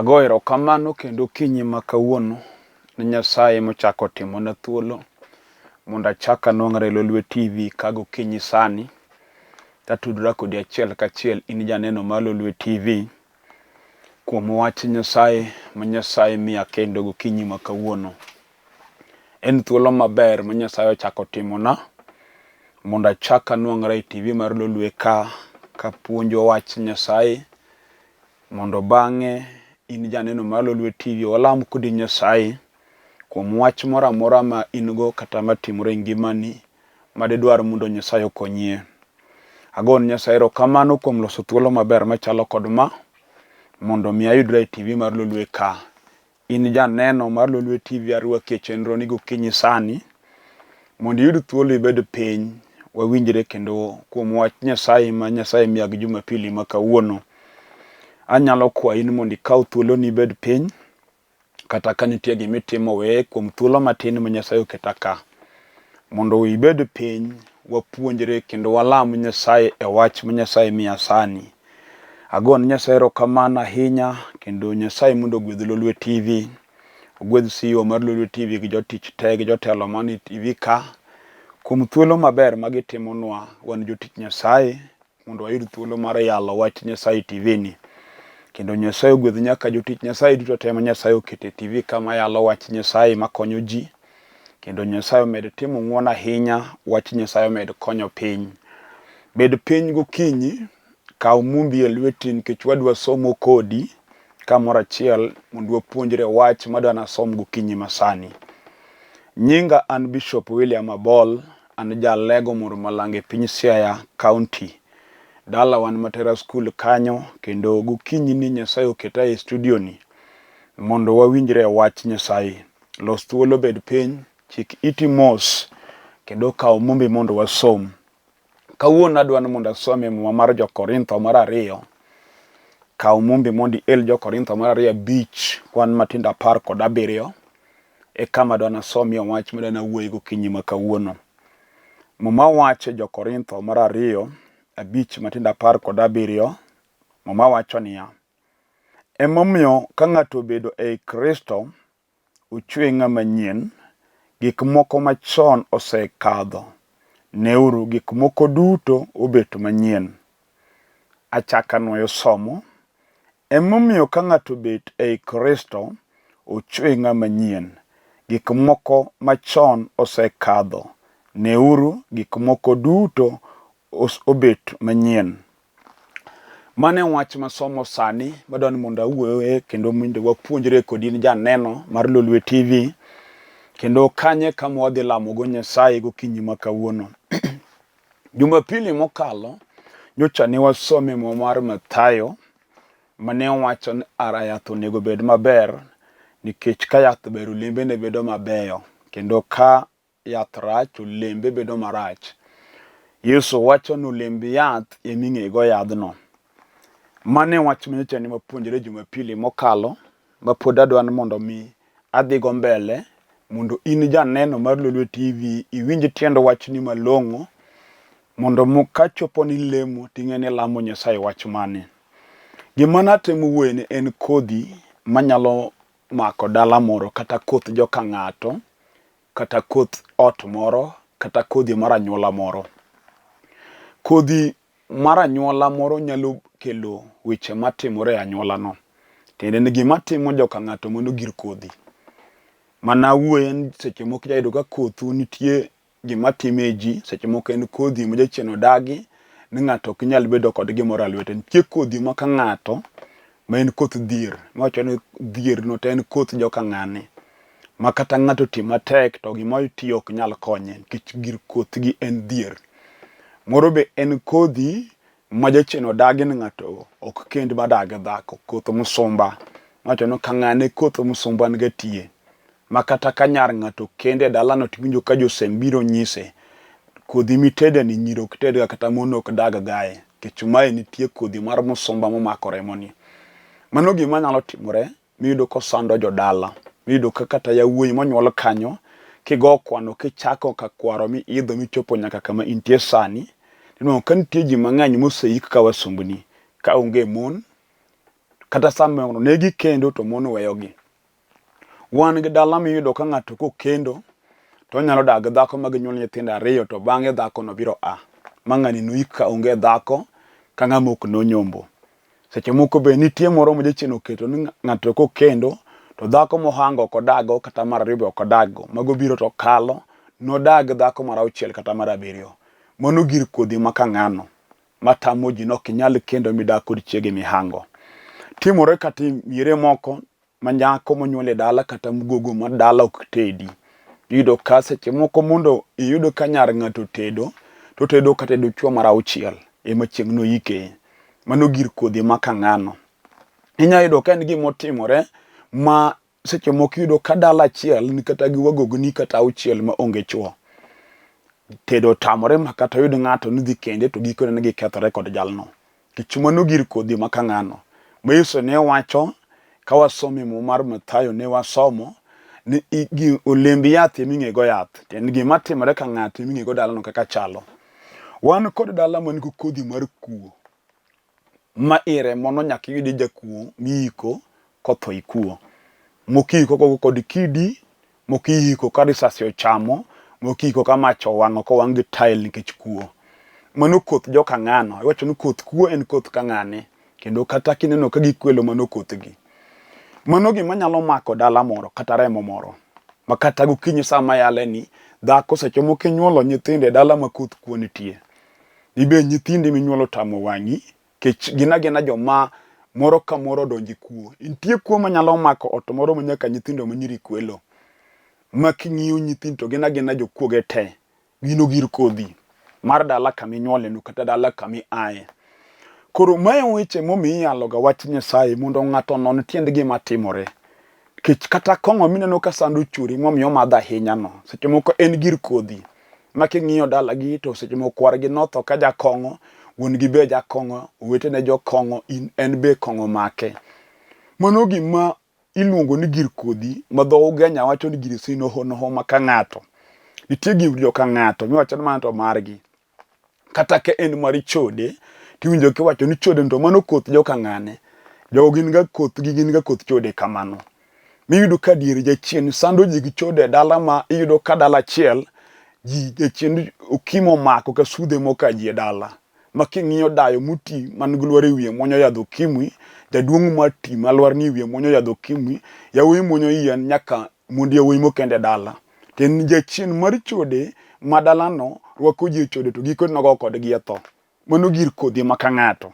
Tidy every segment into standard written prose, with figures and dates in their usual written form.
Ago erokamano kendo okinyi ma kawuono ne Nyasaye mochako otimona thuolo mondo achak anwang're e Lolwe TV ka gokinyi sani. Tatudora kodi achiel kachiel in janeno mar Lolwe TV kuom wach Nyasaye ma Nyasaye miya kendo gokinyi ma kawuono. En thuolo maber ma Nyasaye ochako otimona mondo achak anwang'ra e TV mar Lolwe ka kapuonjo wach Nyasaye mondo bang'e in janeno mar Lolwe TV walam kodi Nyasaye kuom wach moro amora ma in go kata matimore e ngimani ma didwar mondo Nyasaye okonyie. Agone Nyasaye erokamano kuom loso thuolo maber machalo kod ma mondo mi ayudra e TV mar Lolwe ka. In janeno mar Lolwe TV arwaki e chenro ni gokinyi sani mondo iyud thuolo ibed piny wawinjre kendo kuom wach Nyasaye ma Nyasaye miya gi Jumapili ma kawuono. Anyalo kwayi ni mondo ikaw thuoloni ibed piny kata ka nitie gima itimo weye kuom thuolo matin ma Nyasaye oketa ka mondo ibed piny wapuonjre kendo walam Nyasaye e wach ma Nyasaye miya sani. Agone Nyasaye erokamano ahinya kendo Nyasaye mondo ogwedh Lolwe TV, ogwedh CEO mar Lolwe TV gi jotich te gi jotelo man e TV ka kuom thuolo maber ma gitimonwa wan jotich Nyasaye mondo wayud thuolo mar yalo wach Nyasaye e TV ni. Kendo Nyasaye ogwedh nyaka jotich Nyasaye duto te ma Nyasaye oketo e TV ka mayalo wach Nyasaye makonyo ji. Kendo Nyasaye omed timo ng'wono ahinya, wach Nyasaye omed konyo piny. Bed piny gokinyi, kaw mumbi e lweti nikech wadwa somo kodi kamoro achiel mondo wapuonjre wach madwa nasom gokinyi masani. Nyinga an Bishop William Abol, an jalego moro malanga e piny Siaya County. Dalawa ni Matera School kanyo kendo gokinyi ni Nyasaye oketa e studio ni mondo wawinjre e wach Nyasaye. Los thuolo bed piny, chik iti mos kendo kaw mumbi mondo wasom. Kawuono adwa ni mondo asom e muma mar Jo-Korintho mar ariyo. Kaw mumbi mondo iel Jo-Korintho mar ariyo abich kwan matindo 17 e kama adwa nasomie wach madwa nawuoye gokinyi ma kawuono. Muma wacho e Jo-Korintho mar ariyo abich matindo 17 Muma wacho niya, Emomiyo ka ng'ato obedo ei Kristo, ochwe ng'ama nyien, gik moko machon osekadho, neuru, gik moko duto obet manyien. Achako anwoyo somo, Emomiyo ka ng'ato obet ei Kristo, ochwe ng'ama nyien, gik moko machon osekadho, neuru, gik moko duto obet manyien. Mano e wach masomo sani madwa ni mondo awuoye kendo mondo wapuonjre kodi in janeno mar Lolwe TV kendo kanye kama wadhi lamogo Nyasaye gokinyi ma kawuono. Jumapili mokalo nyocha ne wasomo e Muma mar Mathayo mane owacho ni ara yath onego bed maber nikech ka yath ber olembene bedo mabeyo kendo ka yath rach, olembe bedo marach. Yesu wacho ni olemb yath ema ing'ego yadhno. Mano e wach manyocha ne wapuonjre Jumapili mokalo ma pod adwa ni mondo mi adhigo mbele mondo in janeno mar Lolwe TV iwinj tiend wachni malong'o mondo kachopo ni lemo ting'e ni ilamo Nyasaye wach mane. Gima natemo wuoye ni en kodhi manyalo mako dala moro kata koth joka ng'ato kata koth ot moro kata kodhi mar anyuola moro. Kodhi mar anyuola moro nyalo kelo weche matimore e anyuolano. Tiende ni gima timo joka ng'ato mano gir kodhi. Mana awuoye ni seche moko inya yudo ka kothu nitie gima time ji, seche moko en kodhi ma jachien odagi ni ng'ato ok nyal bedo kod gimoro e lwete. Nitie kodhi ma ka ng'ato ma en koth dhier, iwacho ni dhier no to en koth joka ng'ane ma kata ng'ato oti matek to gima otiyo ok nyal konye nikech gir kothgi en dhier. Moro be en kodhi ma jachien odagi ni ng'ato ok kend madag gi dhako, koth musumba. Iwacho ni ka ng'ane koth musumba niga tiye ma kata ka nyar ng'ato kende e dalano tiwinjo ka josem biro nyise kodhi mitede ni nyiri ok tedga kata mon ok dag gae nikech mae nitie kodhi mar musumba momako remoni. Mano gima nyalo timore miyudo kosando jodala miyudo ka kata yawuoyi monyuol kanyo kigo kwano kichako ka kwaro miidho michopo nyaka kama intie sani inwang'o ka nitie ji mang'eny moseik ka wasumbni ka onge mon. Kata samoro ne gikendo to mon weyogi. Wan gi dala miyudo ka ng'ato kokendo to onyalo dak gi dhako ma ginyuol nyithindo ariyo to bang'e dhako no biro a ma ng'ani noik ka onge dhako ka ng'ama ok nonyombo. Seche moko be nitie moro ma jachien oketo ni ng'ato kokendo to dhako mohango ok odaggo kata mar ariyo be ok odaggo. Mago biro to kalo, nodag gi dhako mar auchiel kata mar abiriyo. Mano gir kodhi ma ka ng'ano matamo ji ni ok inyal kendo midag kod chiegi mihango. Timore kata e miere moko ma nyako monyuol e dala kata mgogo ma dala ok tedi. Iyudo ka seche moko mondo iyud ka nyar ng'ato tedo, to otedo kata dichuo mar auchiel ema chieng' noike. Mano gir kodhi ma ka ng'ano. Inya yudo ka en gima otimore ma seche moko iyudo ka dala achiel ni kata gi wagogni kata auchiel ma onge chuo. Tedo otamore ma kata oyud ng'ato ni dhi kende to gikone ne gikethore kod jalno. Nikech mano gir kodhi ma ka ng'ano. Ma Yesu ne wacho ka wasomo e Muma mar Mathayo ne wasomo ni olemb yath ema ing'ego yath. Tiende ni gima timore ka ng'ato ema ing'ego dalano kaka chalo. Wan kod dala man gi kodhi mar kuo ma i remono nyaka iyudi jakuo miiko kotho ikuo. Moko iiko kogo kod kidi, moko iiko ka risasi ochamo, moko iiko ka mach owang'o kowang' gi tael nikech kuo. Mano koth joka ng'ano, iwacho ni koth kuo en koth ka ng'ane, kendo kata kineno ka gikwelo mano kothgi. Mano gima nyalo mako dala moro kata remo moro ma kata gokinyi sama yale ni dhako seche moko inyuolo nyithindo e dala ma koth kuo nitie. Ibe nyithindi minyuolo tamo wang'i kech gin agina joma moro ka moro odonjo e kuo. Nitie kuo manyalo mako ot moro ma nyaka nyithindo ma nyiri kwelo. Ma king'iyo nyithindo to gin agina jokuoge te. Gino gir kodhi mar dala kama inyuoleno kata dala kama iaye. Koro mae weche momiyo iyaloga wach Nyasaye mondo ng'ato onon tiend gima timore. Nikech kata kong'o mineno ka sando chwori momiyo omadho ahinya no, seche moko en gir kodhi ma king'iyo dalagi to seche moko kwargi notho ka jakong'o, wuon gi be jakong'o, owetene jokong'o, in en be kong'o omake. Mano gima iluongo ni gir kodhi ma dho Ugenya wacho ni gir sinohonoho ma ka ng'ato. Nitie gir joka ng'ato miwacho ni mano to margi. Kata ka en mar chode, tiwinjo kiwacho ni chode to mano koth joka ng'ane. Jogo gin ga kothgi gin ga koth chode kamano. Miyudo ka dier jachien sando ji gi chode e dala ma iyudo ka dala achiel ji jachien okimo omako ka sudhe moka ji e dala. Ma king'iyo dayo moti man gi lwar e wiye muonyo yadh okimwi, jaduong' mati ma lwar ni e wiye muonyo yadh okimwi, yawuoyi muonyo yien nyaka mond yawuoyi mokend e dala. To en jachien mar chode ma dalano rwako ji e chode to gikone nogo kodgi e tho. Mano gir kodhi ma ka ng'ato.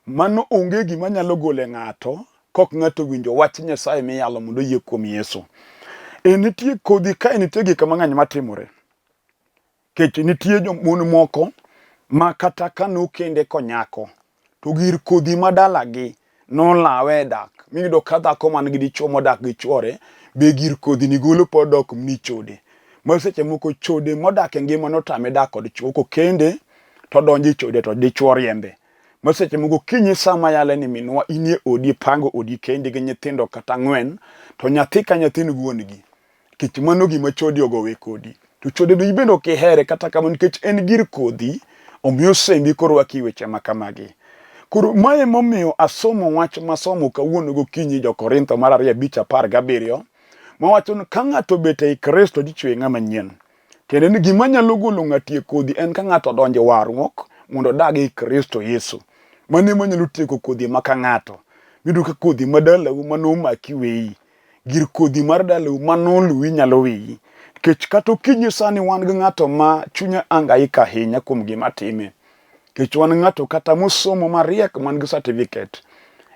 Mano onge gima nyalo golo e ng'ato kok ng'ato owinjo wach Nyasaye miyalo mondo oyie kuom Yesu. E nitie kodhi kae nitie gik mang'eny matimore. Nikech nitie mon moko ma kata ka nokende konyako, to gir kodhi ma dalagi nolawe e dak. Miyudo ka dhako man gi dichuo modak gi chuore, be gir kodhi ni golo pod dok ni chode. Ma seche moko chode modak e ngima notame dak kod chuo kokende to donjo e chode to dichuo riembe. Ma seche moko kinyi sama yale ni minwa inie odi ipango odi kendi gi nyithindo kata ang'wen to nyathi ka nyathi ni wuon gi. Nikech mano gima chode ogowe kodi. To chode no ibende ok ihere kata kamano nikech en gir kodhi, omiyo osembi korwaki weche ma kamagi. Koro mae emomiyo asomo wach masomo kawuono gokinyi jo-Korintho mar ariyo abich apar gabiriyo mawacho ni ka ng'ato obet ei Kristo tichweye ng'ama nyien. Tiende ni gima nyalo golo ng'ati e kodhi en ka ng'ato odonjo e warruok mondo odag ei Kristo Yesu. Mano ema nyalo tieko kodhi ma ka ng'ato. Miyudo ka kodhi ma dalau manomaki weyi. Gir kodhi mar dalau ma noluwi nyalo wiyi. Nikech kata okinyi sani wan gi ng'ato ma chunye angaika ahinya kuom gima time. Nikech wan ng'ato kata mosomo mariek man gi certificate.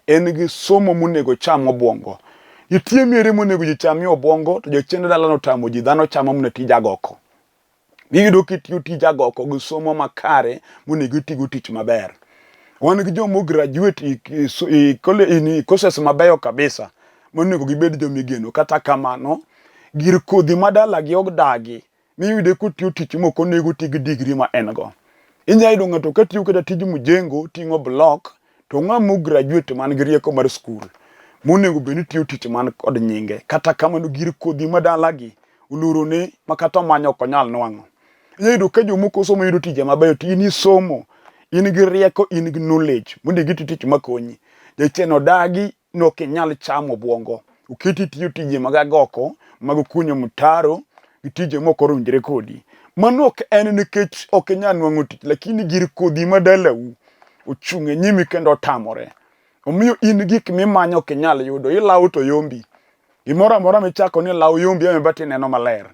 En gi somo monego cham obwongo. Nitie miere monego ji chamie obwongo to jochiende dalano otamo ji dhano chamo mana tij agoko. Iyudo kitiyo tij agoko gi somo makare monego itigo tich maber. Wan gi joma graduate i courses mabeyo kabisa monego gibed joma igeno. Kata kamano, gir kodhi ma dalagi odagi miyude kotiyo tich mok onego oti gi degree ma en go. Inya yudo ng'ato katiyo kata tij mjengo, ting'o block to ng'ama ograduate man gi rieko mar skul monego bed ni tiyo tich man kod nyinge. Kata kamano gir kodhi ma dalagi olorone ma kata omanyo ok onyal nwang'o. Inya yudo ka jomoko osomo yudo tije mabeyo to in isomo, in gi rieko, in gi knowledge mondo iti tich makonyi. Jachien odagi ni ok inyal chamo obwongo. Oketi tiyo tije mag agoko, mag kunyo mtaro, gi tije mok orunjre kodi. Mano ok en nikech ok inyal nwang'o tich, lakini gir kodhi ma dalau ochung' e nyimi kendo otamore. Omiyo in gik mimanyo ok inyal yudo, ilawo to yombi. Gimoro amora michako ni law yombi ema but ineno maler.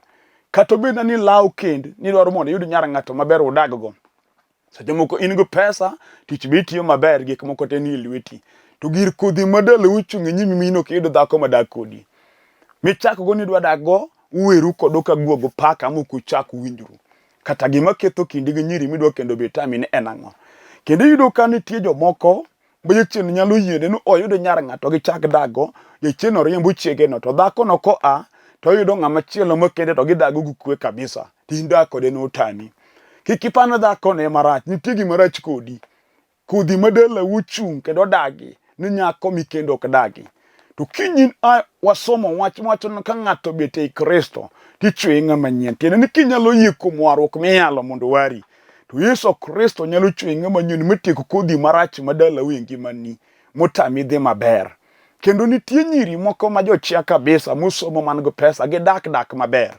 Kata obed ni law kend, nidwaro mondo iyud nyar ng'ato maber udaggo. Seche moko in gi pesa, tich be itiyo maber, gik moko te ni e lweti. To gir kodhi ma dalau ochung' e nyimi mino ok iyud dhako madak kodi. Michako go ni idwa dak go, uweru kodo ka guo gi paka mok uchak uwinjru. Kata gima ketho kindi gi nyiri midwa kendo be tami ni en ang'o. Kendo iyudo ka nitie jomoko ma jachien nyalo yiene ni oyud nyar ng'ato gichak dakgo, jachien oriembo chiegeno to dhakono koa to oyudo ng'ama chielo makende to gidago gi kwe kabisa. To in dak kode notami. Kik ipar ni dhakono ema rach, nitie gima rach kodi. Kodhi ma dalau ochung' kendo odagi ni nyako mikendo ok dagi. To kiny a wasomo wach mawacho ni ka ng'ato obet ei Kristo tichweye ng'ama nyien. Tiende ni kinyalo yie kuom warruok miyalo mondo owari, to Yesu Kristo nyalo chweyi ng'ama nyien matiek kodhi marach ma dalau e ngimani motami dhi maber. Kendo nitie nyiri moko ma jochia kabisa mosomo man gi pesa gidak dak maber.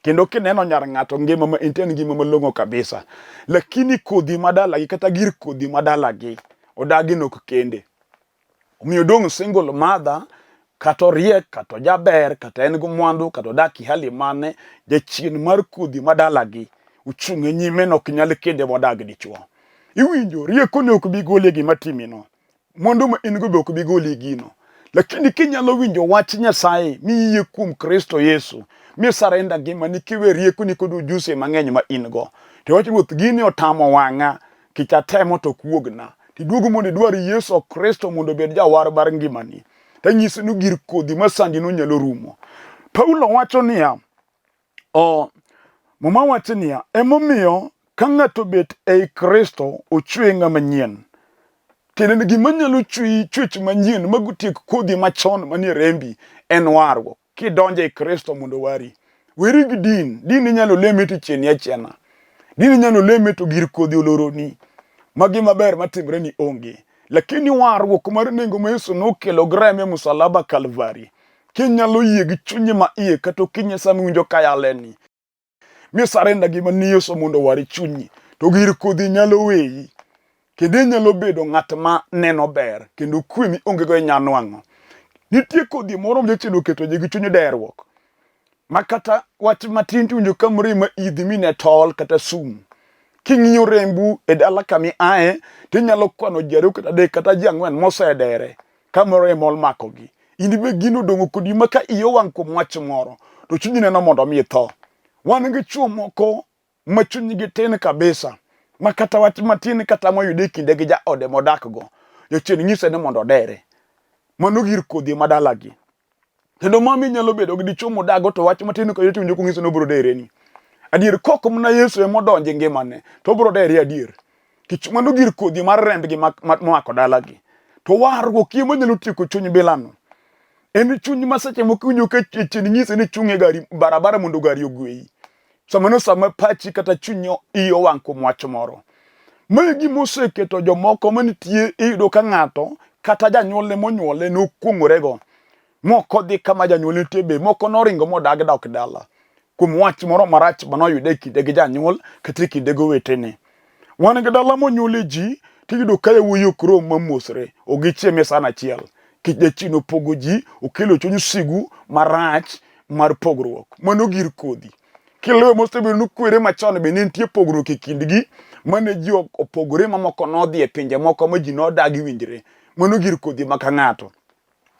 Kendo kineno nyar ng'ato ngima ma entie en ngima malong'o kabisa. Lakini kodhi ma dalagi kata gir kodhi ma dalagi odagi nok kende. Omiyo odong' single mother kata oriek kata ojaber kata en gi mwandu kata odak e hali mane, jachien mar kodhi ma dalagi ochung' e nyime no ok nyal kende modag dichuo. Iwinjo rieko ne ok bi goli e gima timino. Mwandu ma in go be ok bi goli e gino. Lakini kinyalo winjo wach Nyasaye mi iyie kuom Kristo Yesu, mi sarenda ngimani kiwe riekoni kod ujusi mang'eny ma in go. To iwacho Ruoth gini otamo wang'a, kech atemo to ok wuogna. Tiduogo mondo idwar Yesu Kristo mondo obed jawar mar ngimani. Tanyisi ni gir kodhi masandino nyalo rumo. Paulo wacho niya, o, Muma wacho niya, emomiyo ka ng'ato obet ei Kristo, ochweye ng'ama nyien. Tiende ni gima nyalo chweyi chwech manyien magotiek kodhi machon manie rembi en warruok. Kidonjo ei Kristo mondo owari. Weri gi din. Din inyalo leme to ichieni achiena. Din inyalo leme to gir kodhi oloroni. Ma gima ber matimre ni onge. Lakini warruok mar nengo ma Yesu nokelo gi reme e musalaba Kalvari. Kinyalo yie gi chunyi ma iye kata okinyi sama iwinjo ka yaleni. Mi sarenda gima ni Yesu mondo owari chunyi. To gir kodhi nyalo weyi. Kendo inyalo bedo ng'at ma neno ber kendo kwe mi onge go inya nwang'o. Nitie kodhi moro ma jachien oketo ji gi chuny derruok. Ma kata wach matin tiwinjo ka mrima idhi mine tol kata sum. King'iyo rembu e dala kama iaye tinyalo kwano ji ariyo kata adek kata ji ang'wen mosedere ka moro ema omakogi. In be gino odong'o kodi ma ka iyi owang' kuom wach moro to chunyi neno mondo mi itho. Wan gi chwo moko ma chunygi tin kabisa ma kata wach matin kata moyude e kinde gi jaode modakgo jachien nyise ni mondo odere. Mano gir kodhi ma dalagi. Kendo mami nyalo bedo gi dichwo modago to wach matin koyudo tiwinjo kong'ise ni obiro dereni. Adier kok mana Yesu ema odonjo e ngimane to obiro dere adier. Kech mano gir kodhi mar rembgi momako dalagi. To warruok ema nyalo tieko chuny bilano. En chuny ma seche moko iwinjo ka jachien nyise ni chung' e gari barabara mondo gari ogweyi. Samano sama pachi kata chunyi iyi owang' kuom wach moro. Ma e gima oseketo jomoko manitie iyudo ka ng'ato kata janyuolne monyuole nokuong'orego mok odhi kama janyuol nitie be moko noringo modag dok dala kuom wach moro marach manoyude e kinde gi janyuol kata e kinde gi owetene. Wan gi dala monyuole ji tiyudo ka yawuoyi ok rom mamosre, ok gichiem e san achiel. Nikech jachien opogo ji, okelo chuny sigu marach mar pogruok. Mano gir kodhi. Kiluwe mosebedo ni kwere machon be ne nitie pogruok e kindgi mane ji opogore ma moko nodhi e pinje moko ma ji nodagi winjre. Mano gir kodhi ma ka ng'ato.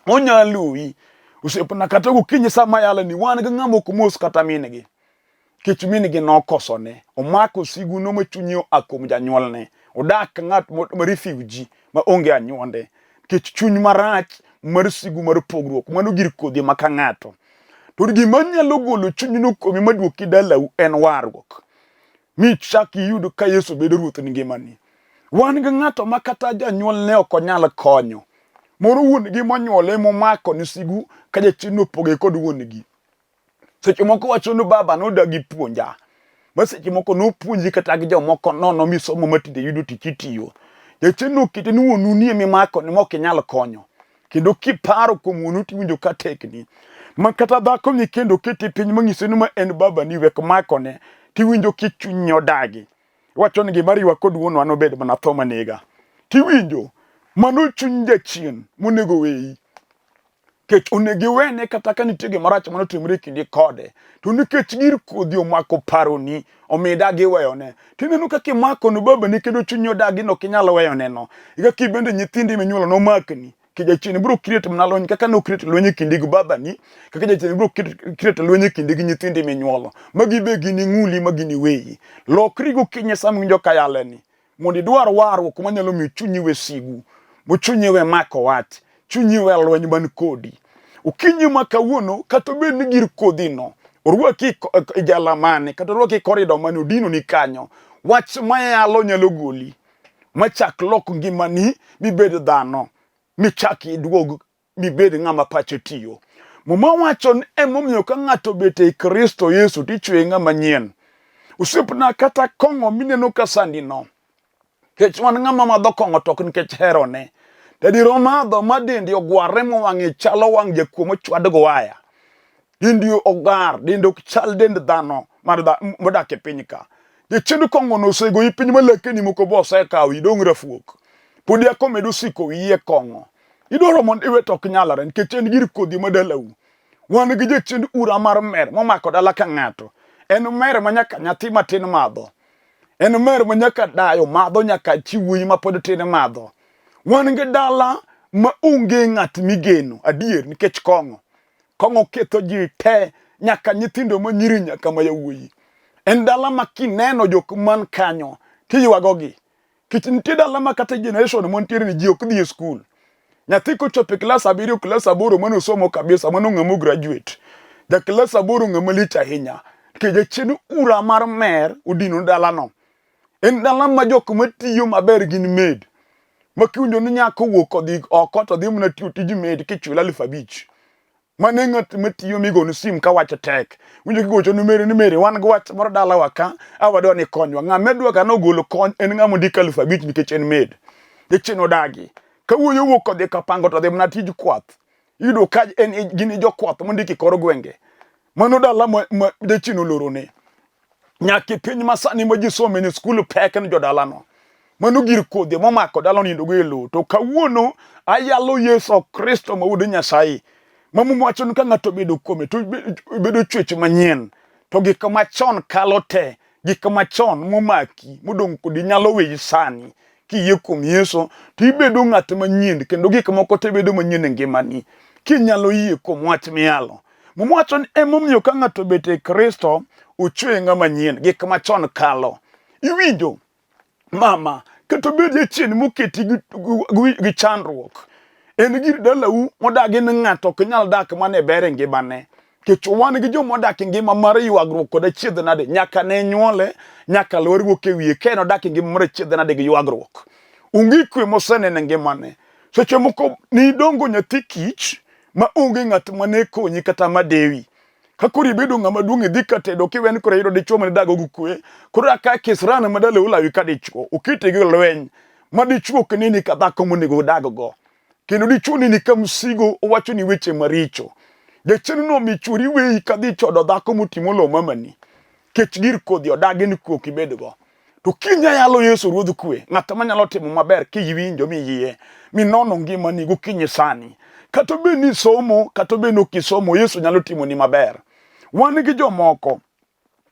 Onya luwi. Osiepna kata gokinyi sama yalo ni wan gi ng'ama ok mos kata min gi. Kech min gi nokosone. Omako siguno ma chunye oa kuom janyuolne. Odak ng'at ma refugee ma onge anyuonde. Kech chuny marach mar sigu mar pogruok. Mano gir kodhi ma ka ng'ato. To gima nyalo golo chunyno kuomi maduoki dalau en warruok. Mi chak iyud ka Yesu bedo ruoth ni ngimani. Wan gi ng'ato ma kata janyuolne ok onyal konyo. Moro wuon-gi monyuole momako ni sigu ka jachien opoge kod wuon-gi. Seche moko wacho ni baba nodagi puonja. Ma seche moko nopuonji kata gi jomoko nono misomo ma tinde yudo tich itiyo. Jachien nokete ni wuonu nie mimako ni mok inyal konyo. Kendo kiparo kuom wuonu tiwinjo ka tekni. Ma kata dhako ni kendo keti piny mang'iso ni ma en babani wek makone tiwinjo kichunyi odagi. Iwacho ni gima riwa kod wuonwa nobed mana tho manega. Tiwinjo mano chuny jachien monego weyi. Kech onego iwene kata ka nitie gima rach mane otimore e kindi kode. To nikech gir kodhi omako paroni, omiyo idagi weyone. Tineno kaka imako no babani kendo chunyi odagi no ok inyal weyone no. E kaka ibende nyithindi minyuolo nomakni. Ke jachien biro create mana lweny kaka no create lweny e kindi gi babani, kaka jachien biro create lweny e kindi gi nyithindi minyuolo. Magi be gining'uli ma giniweyi. Lokri gokinyi sama iwinjo ka yaleni. Mondo idwar warruok manyalo miyo chunyi we sigu, mo chunyi we mako wach, chunyi we lweny man kodi. Okinyi ma kawuono kata obed ni gir kodhino orwaki e jala mane kata orwaki e korido mane odino ni kanyo, wach mayalo nyalo goli machak lok ngimani mibed dhano michak iduog mibed ng'ama pache tiyo. Muma wacho ni emomiyo ka ng'ato obet ei Kristo Yesu to ichweye ng'ama nyien. Osiepna kata kong'o mineno ka sandi no, kech wan ng'ama madho kong'o to ok nikech herone. To adier omadho ma dende ogwarre mowang'e chalo wang' jakuo mochwad go waya. Dendi ogar, dende ok chal dend dhano modak e piny ka. Jachien kong'o no osegoyi piny ma lekeni moko bo osekawo idong' rafuok. Pod yako medo siko wiyi e kong'o. Idwaro mondo iwe to ok nyalore nikech en gir kodhi ma dalau. Wan gi jachiend ura mar mer momako dala ka ng'ato. En mer ma nyaka nyathi matin madho. En mer ma nyaka dayo madho nyaka chi wuoyi ma pod tin madho. Wan gi dala ma onge ng'at migeno adier nikech kong'o. Kong'o ketho ji te nyaka nyithindo ma nyiri nyaka ma yawuoyi. En dala ma kineno jok man kanyo tiywagogi. Kech nitie dala ma kata generation mantiere ni ji ok dhi e skul. Nyathi kochopo e klas abiriyo, klas aboro mano osomo kabisa, mano ng'ama graduate. Ja klas aboro ng'ama lich ahinya. Nikech jachien ura mar mer odino dalano. En dala ma jok matiyo maber gin maid. Ma kiwinjo ni nyako owuok odhi oko to dhi mana tiyo tij maid kichule 5,000. Mano e ng'at matiyo migoni sim ka wach tek. Winjo kigocho ni Mary ni Mary wan gi wach moro dalawa ka, a wadwa ni ikonywa. Ng'ama idwa ka nogolo kony en ng'ama ondik 5,000 nikech en maid. Jachien odagi. Ka wuoyi owuok odhi kapango to odhi mana tij kwath. Iyudo ka en gin jokwath mondik e kor gwenge. Mano dala ma, ma jachien olorone. Nyaka e piny masani ma ji some ni skul pek ni jodalano. Mano gir kodhi momako dala onindogo e lowo. To kawuono ayalo Yesu Kristo ma wuod Nyasaye. Ma Muma wacho ni ka ng'ato obedo kuome to obedo chwech manyien. To gik machon kalo te, gik machon momaki modong' kodi nyalo weyi sani. Kiyie kuom Yesu to ibedo ng'at manyien kendo gik moko te bedo manyien e ngimani. Kinyalo yie kuom wach miyalo. Muma wacho ni emomiyo ka ng'ato obet e Kristo, ochweye ng'ama nyien, gik machon kalo. Iwinjo? Mama, kata obed jachien moketi gi, gi, gi chandruok, en gir dalau modagi ni ng'ato ok nyal dak mana e ber e ngimane. Nikech wan gi joma odak e ngima mar ywagruok kod achiedh nade nyaka ne nyuole, nyaka lwar wuok e wiye ka en odak e ngima mar achiedh nade gi ywagruok. Onge kwe moseneno e ngimane. Seche moko nidongo nyathi kich ma onge ng'at mane konyi kata madewi. Ka koro ibedo ng'ama duong' idhi ka tedo kiwen koro iyudo dichuo mane dago gi kwe. Koro aka kisran ma dalau lawi ka dichuo, okete gi lweny ma dichuo ok neni ka dhako monego odag go. Kendo dichuo neni ka msigo owacho ni weche maricho. Jachien no mi chuori weyi kadhi chodo dhako motimo lo mamani. Kech gir kodhi odagi ni kwe ok ibedgo. To kiny ayalo Yesu Ruodh kwe, ng'at manyalo timo maber kiwinjo miyie, minono ngimani gokinyi sani. Kata obed ni isomo, kata obed ni ok isomo, Yesu nyalo timoni maber. Wan gi jomoko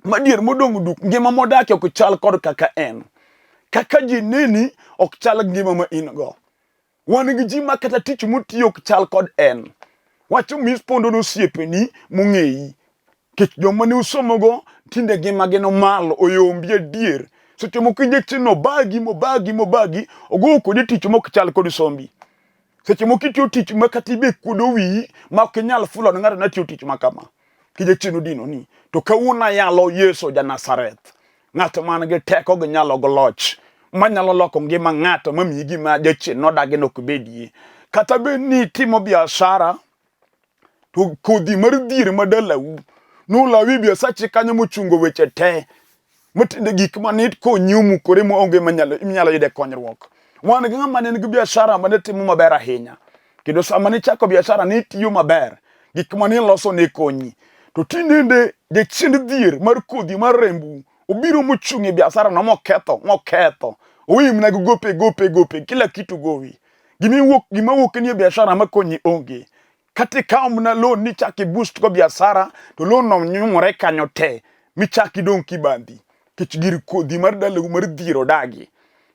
madier modong' duk, ngima modakie ok chal kod kaka en. Kaka ji neni ok chal gi ngima ma in go. Wan gi ji ma kata tich motiyo ok chal kod en. Wacho mispondo nosiepeni mong'eyi. Kech joma ne usomogo tinde ngimagi nomalo oyombi adier. Seche moko injection obagi mobagi mobagi ogowo kodi tich mok chal kod sombi. Seche moko itiyo tich ma kata ibe kuodo wiyi ma ok inyal fulo ne ng'ato natiyo tich ma kama. Kijachien odino ni. To kawuono ayalo Yesu ja Nazareth. Ng'at man gi teko gi nyalo gi loch manyalo loko ngima ng'ato mamiyi gima jachien nodagi nok bedie. Kata bed ni itimo biashara to kodhi mar dhier ma dalau nolawi biasachi kanyo mochungo weche te matinde gik mane konyi omukore maonge minyalo yude konyruok. Wan gi ng'ama ne nigi biashara mane timo maber ahinya. Kendo sama nichako biashara ne itiyo maber. Gik mane iloso ne konyi. To tinende jachiend dhier mar kodhi mar rembu obiro mochung' e biashara no moketho moketho. Oweyi mana gi gope gope gope kila kitu gowi. Gima wuok ni e biashara makonyi onge. Kata ikawo mana loan ni chak i boost go biashara to loan no nyumore kanyo te michak idong' kibandhi. Nikech gir kodhi mar dalau mar dhier odagi.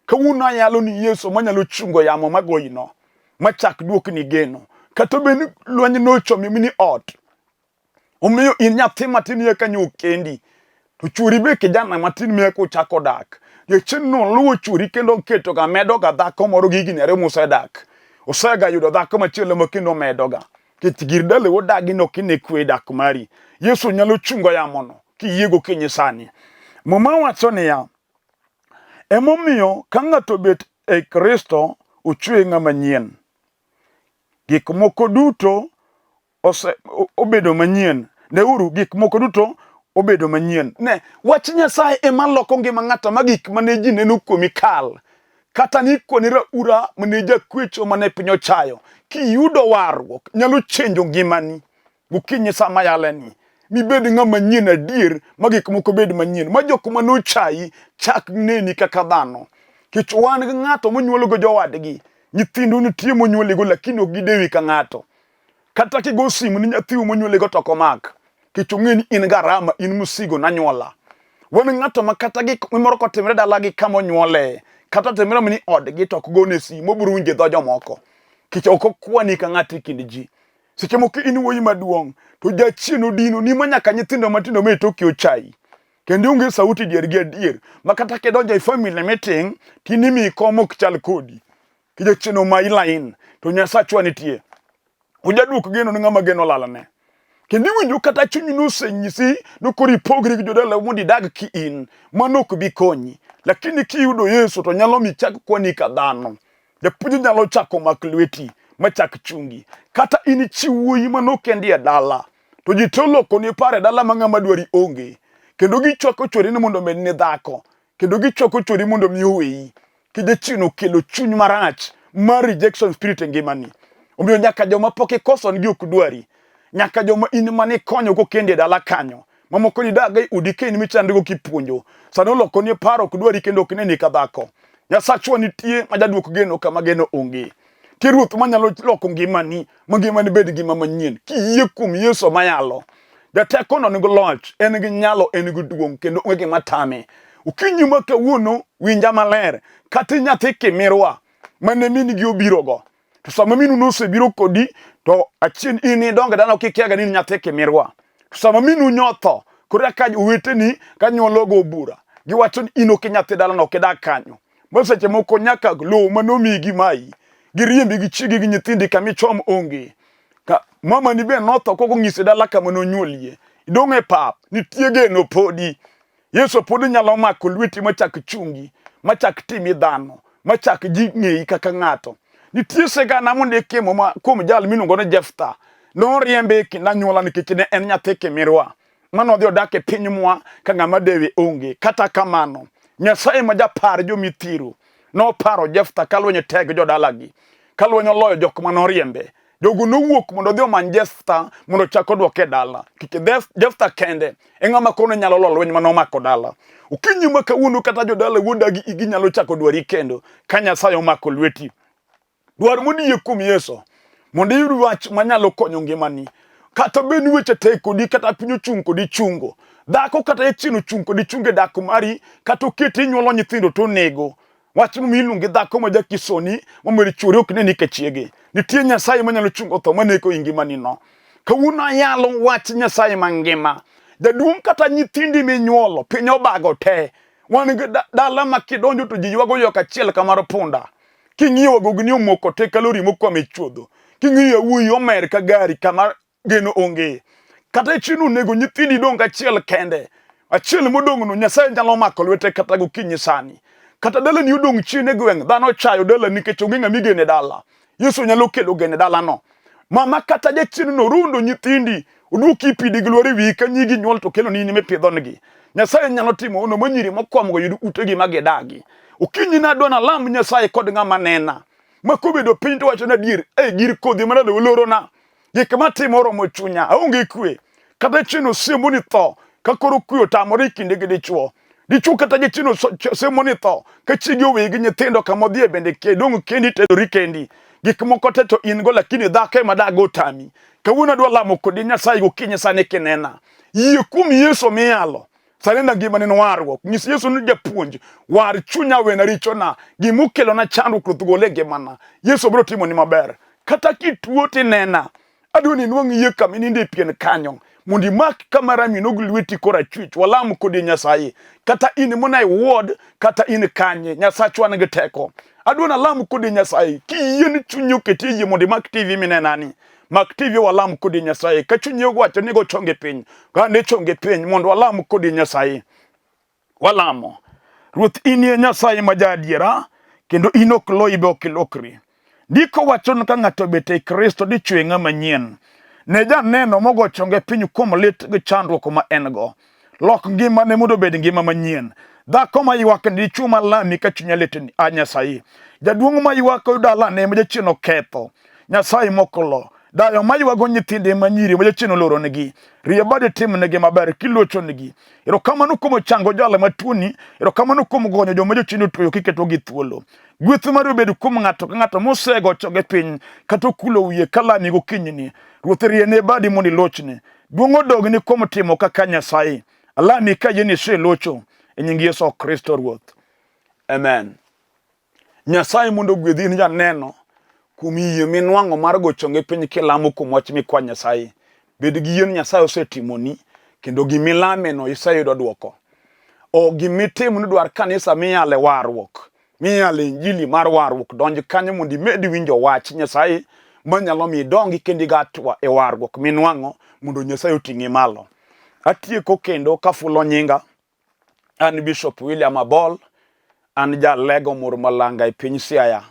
Kawuono ayalo ni Yesu manyalo chungo yamo magoyino machak duokni geno. Kata bed ni lweny nochomi mini ot. Omiyo in nyathi matin ye kanyo okendi. To chuori be kijana matin miye kuchako dak. Jachien no luwo chuori kendo oketo ga medo ga dhako moro gi higni ariyo mosedak. Osega yudo dhako machielo ma kendo omedoga. Nikech gir dalau odagi no kine kwe dak mari. Yesu nyalo chungo yamono kiyie gokinyi sani. Muma wacho niya, emomiyo ka ng'ato obet ei Kristo, ochwe ng'ama nyien. Gik moko duto ose obedo manyien. Neuru, gik moko duto obedo manyien. Ne, wach Nyasaye ema loko ngima ng'ato ma gik mane ji neno kuomi kal. Kata ni koni raura mane jakwecho mane piny ochayo. Kiyudo warruok, nyalo chenjo ngimani. Gokinyi sama yaleni, mibed ng'ama nyien adier, ma gik moko bed manyien, ma jok ma nochayi chak neni kaka dhano. Kech wan gi ng'ato monyuolgo jowadgi, nyithindu nitie monyuoligo lakini ok gidewi ka ng'ato. Kata kigo simu ni nyathiu monyuoligo to ok omak, kech ong'e ni in garama, in musigo nanyuola. Wan ng'ato ma kata gik moro kotimre dalagi kama onyuole, kata otimre ni odgi to ok gone simu, obiro winjo e dho jomoko. Kech ok okwani ka ng'ato e kind ji. Seche moko in wuoyi maduong' to jachien odino ni ma nyaka nyithindo matindo ma e toki ochayi. Kendo ionge sauti diergi adier ma kata kidonjo e family meeting to in imiyi kom ok chal kodi. Ki jachien omayi line to Nyasachwa nitie. Ojaduok geno ne ng'ama geno olalne. Kendo iwinjo kata chunyi nosenyisi ni koro ipogri gi jodalau mondo idag ki in, mano ok bi konyi. Lakini kiyudo Yesu to nyalo mi chak kwani ka dhano. Japuonj nyalo chako mak lweti machak chungi. Kata in chi wuoyi ma nokendi e dala, to ji te olokoni paro e dala ma ng'ama dwari onge. Kendo gichwako chwori ni mondo omedni dhako. Kendo gichwako chwori mondo mi oweyi. Ki jachien okelo chuny marach mar rejection spirit e ngimani. Omiyo nyaka joma pok ikoso nigi ok dwari. Nyaka joma in mane ikonyo kokendi e dala kanyo. Mamoko ni dag e udi ka in michandrigo kipuonjo. Sani olokoni paro ok dwari kendo ok neni ka dhako. Nyasachwa nitie ma jaduok geno kama geno onge. Tie ruoth manyalo loko ngimani ma ngimani bed ngima manyien. Kiyie kuom Yesu mayalo. Jatekono nigi loch, en gi nyalo, en gi duong' kendo onge gima tame. Okinyi ma kawuono winja maler, kata nyathi kimirwa mane min gi obirogo. To sama minu nosebiro kodi to achien in idongo e dala kikiaga ni in nyathi kimirwa. To sama minu nyotho, koro ka oweteni ka nyuologo bura, giwacho ni in ok inyathi dalano, ok idag kanyo. Ma seche moko nyaka lowo manomiyi gimayi, giriembi gi chiegi gi nyithindi kama ichom onge. Ka mama ni be notho kok onyisi dala kama nonyuolie. Idong' e pap, nitie geno podi. Yesu pod nyalo mako lweti machak chungi, machak timi dhano, machak ji ng'eyi kaka ng'ato. Nitie sigana mondiki e Muma kuom jal miluongo ni Jeftha. Noriembe e kind anyuola nikech ne en nyathi kimirwa. Mano odhi odak e piny mwa ka ng'ama dewe onge. Kata kamano, Nyasaye ma japar jomithiro noparo Jeftha ka lweny tek gi jodalagi, ka lweny oloyo jok ma noriembe. Jogo nowuok mondo odhi omany Jeftha mondo ochak odwoke e dala. Kik Jeftha kende e ng'ama koro nyalo lo lweny mane omako dala. Okinyi ma kawuono kata jodala wuodagi igi nyalo chako dwari kendo ka Nyasaye omako lweti. Dwar mondo iyie kuom Yesu mondo iyud wach manyalo konyo ngimani. Kata bed ni weche tek kodi kata piny ochung' kodi chungo. Dhako kata jachien ochung' kodi chungo e dak mari kata oketi inyuolo nyithindo to onego. Wach momiyo iluonge dhako ma jakisoni momiyo chwori ok neni ka chiege. Nitie Nyasaye manyalo chungo tho maneko e ngimani no. Kawuono ayalo wach Nyasaye mangima. Jaduong' kata nyithindi minyuolo piny obago te. Wan gi dala ma kidonjo to ji ywago ywak achiel ka mar punda. King'iyo wagogni omoko te ka lori mokwamo e chuodho. King'iyo yawuoyi omer ka gari kama geno onge. Kata ichino onego nyithindi dong' achiel kende. Achiel modong' no Nyasaye nyalo mako lwete kata gokinyi sani. Kata dalani odong' chien e gweng', dhano ochayo dalani nikech onge ng'ama igeno e dala. Yesu nyalo kelo geno e dalano. Mama kata jachien no rundo nyithindi, oduoki pidi gi lwar e wiyi ka nyigi nyuol to kelo ni in ema ipidhonegi. Nyasaye nyalo timo hono ma nyiri mokwamgo yud utegi ma gidagi. Okinyi nadwa nalam Nyasaye kod ng'ama nena. Ma kobedo piny to wacho na adier, ei gir kodhi manade olorona. Gik matimo oromo chunya, aonge kwe. Kata chien osiemo ni tho, ka koro kwe otamore e kinde gi dichuo. Dichuo kata jachien osiemo ni tho, ka chiegi oweyi gi nyithindo kama odhiye bende kia, idong' kendi tedori kendi. Gik moko te to in go lakini dhako ema dago otami. Kawuono adwa lamo kodi Nyasaye gokinyi sani kinena. Yie kuom Yesu miyalo. Sani na ngimani en warruok. Nyis Yesu ni japuonj, war chunya wena richona. Gima okelona chandruok ruoth gol e ngimana. Yesu biro timoni maber. Kata kituo tinena, adwa ni inwang' yie kama ininde e pien kanyo mondo imak kama rami nog lweti korachwich walam kodi Nyasaye. Kata in mona e ward, kata in kanye, Nyasachwa nigi teko. Adwa ni alam kodi Nyasaye. Kiyie ni chunyi oketie yie mondo imak TV minenani. Mak TV walam kodi Nyasaye. Ka chunyi owacho ni go chonge piny, gane chonge piny mondo walam kodi Nyasaye. Walamo. Ruoth in e Nyasaye ma jaadiera kendo in ok loyi be ok ilokri. Ndiko wacho ni ka ng'ato obet ei Kristo dichwe ng'ama nyien. Ne janeno mogo chonge piny kuom lit gi chandruok ma en go. Lok ngimane mondo obed ngima manyien. Dhako ma ywak ni dichwo ma lami ka chunya lit ni a Nyasaye. Jaduong' ma ywak dalane ma jachien oketho. Nyasaye mokolo. Dayo ma ywago nyithinde ma nyiri ma jachien oloronegi. Rie badi timnegi maber kilochonegi. Erokamano kuom chango jal matuoni. Erokamano kuom gonyo joma jachien otweyo kiketogi thuolo. Gweth mari obed kuom ng'ato ka ng'ato mosego chonge piny kata okulo wiye kalami gokinyini. Ruoth riene badi mondo ilochne. Duong' odogni kuom timo kaka Nyasaye. Alami ka yie ni iselocho e nying Yesu Kristo Ruoth. Amen. Nyasaye mondo ogwedhi in janeno kuom yie minwang'o mar go chonge piny kilamo kuom wach mikwa Nyasaye. Bed gi yie ni Nyasaye osetimoni kendo gimilameno iseyudo dwoko. O gimitim ni dwar kanisa miyale warruok, miyale injili mar warruok, donj kanyo mondo imed winjo wach Nyasaye manyalo miyo idongi kendo igatwa e warruok minwang'o mondo Nyasaye oting'i malo. Atieko kendo kafulo nyinga. An Bishop William Abol, an jalego Mur Malanga e piny Siaya.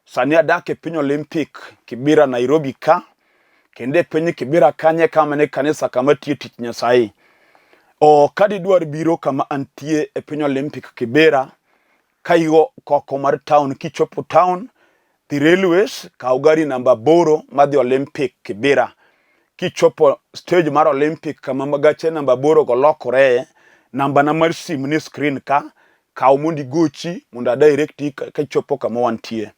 Sani adak e piny Olympic Kibera Nairobi ka, kendo e piny Kibera kanyo e kama ne kanisa kama tiyo tich Nyasaye. O ka didwar biro kama antie e piny Olympic Kibera, ka igo koko mar town kichopo town dhi railways kaw gari namba aboro madhi Olympic Kibera. Kichopo stage mar Olympic kama gache namba aboro go lokore, namba na mar simu ni screen ka, kaw mondo igochi mondo a direct kichopo kama wantie.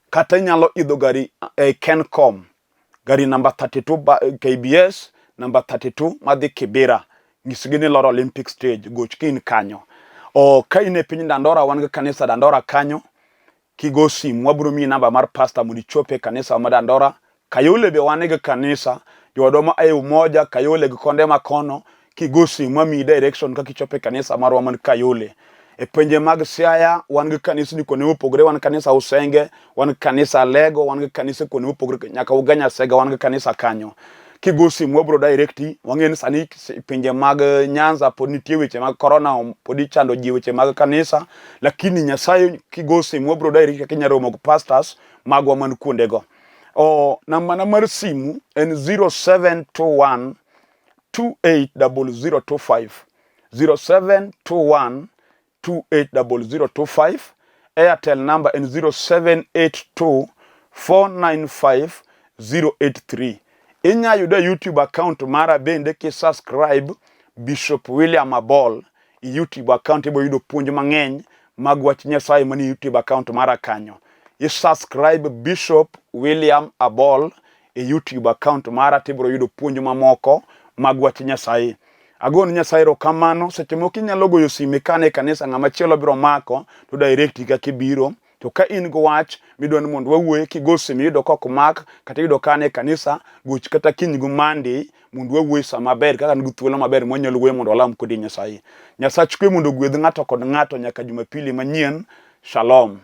Kata inyalo idho gari e Kencom Gari namba 32 ba, KBS namba 32 madhi Kibera. Nyisgi ni loro Olympic stage, goch ka in kanyo. O ka in e piny Dandora wan gi kanisa Dandora kanyo. Kigo simu wabiro miyi namba mar pastor mondo ichop e kanisa ma Dandora. Kayole be wan gi kanisa, jowadwa ma e Umoja, Kayole gi konde ma kono. Kigo simu wamiyi direction kaka ichopo e kanisa marwa man Kayole. E pinje mag Siaya wan gi kanisni kuonde mopogore, wan kanisa Usenge, wan gi kanisa Alego, wan gi kanise kuonde mopogore nyaka Ugenya Sega wan gi kanisa kanyo. Kigo simu wabiro directi, wang'eyo ni sani pinje mag Nyanza pod nitie weche mag corona pod ichando ji weche mag kanisa, lakini Nyasaye kigo simu wabiro directi kaka inyalo romo gi pastors magwa man kuondego. O namba na mar simu en 0721 280025 0721 280025 Airtel number en 0782 495 083. Inya yuda YouTube account mara bende ki subscribe Bishop William Abol e YouTube account ibo yudo puonj mang'eny mag wach Nyasaye manie YouTube account mara kanyo. I subscribe Bishop William Abol e YouTube account mara tibiro yudo puonj mamoko mag wach Nyasaye. Agone Nyasaye erokamano. Seche moko inyalo goyo sime kane e kanisa ng'ama chielo biro mako to direct kaka ibiro. To ka in gi wach midwa ni mondo wawuoye kigo simu iyudo ka ok mak kata iyudo ka an e kanisa, goch kata kiny gi Monday mondo wawuoye sama maber kaka an gi thuolo maber mwanyalo wuoyo mondo walam kodi Nyasaye. Nyasach kwe mondo ogwedh ng'ato kod ng'ato nyaka Jumapili manyien. Shalom.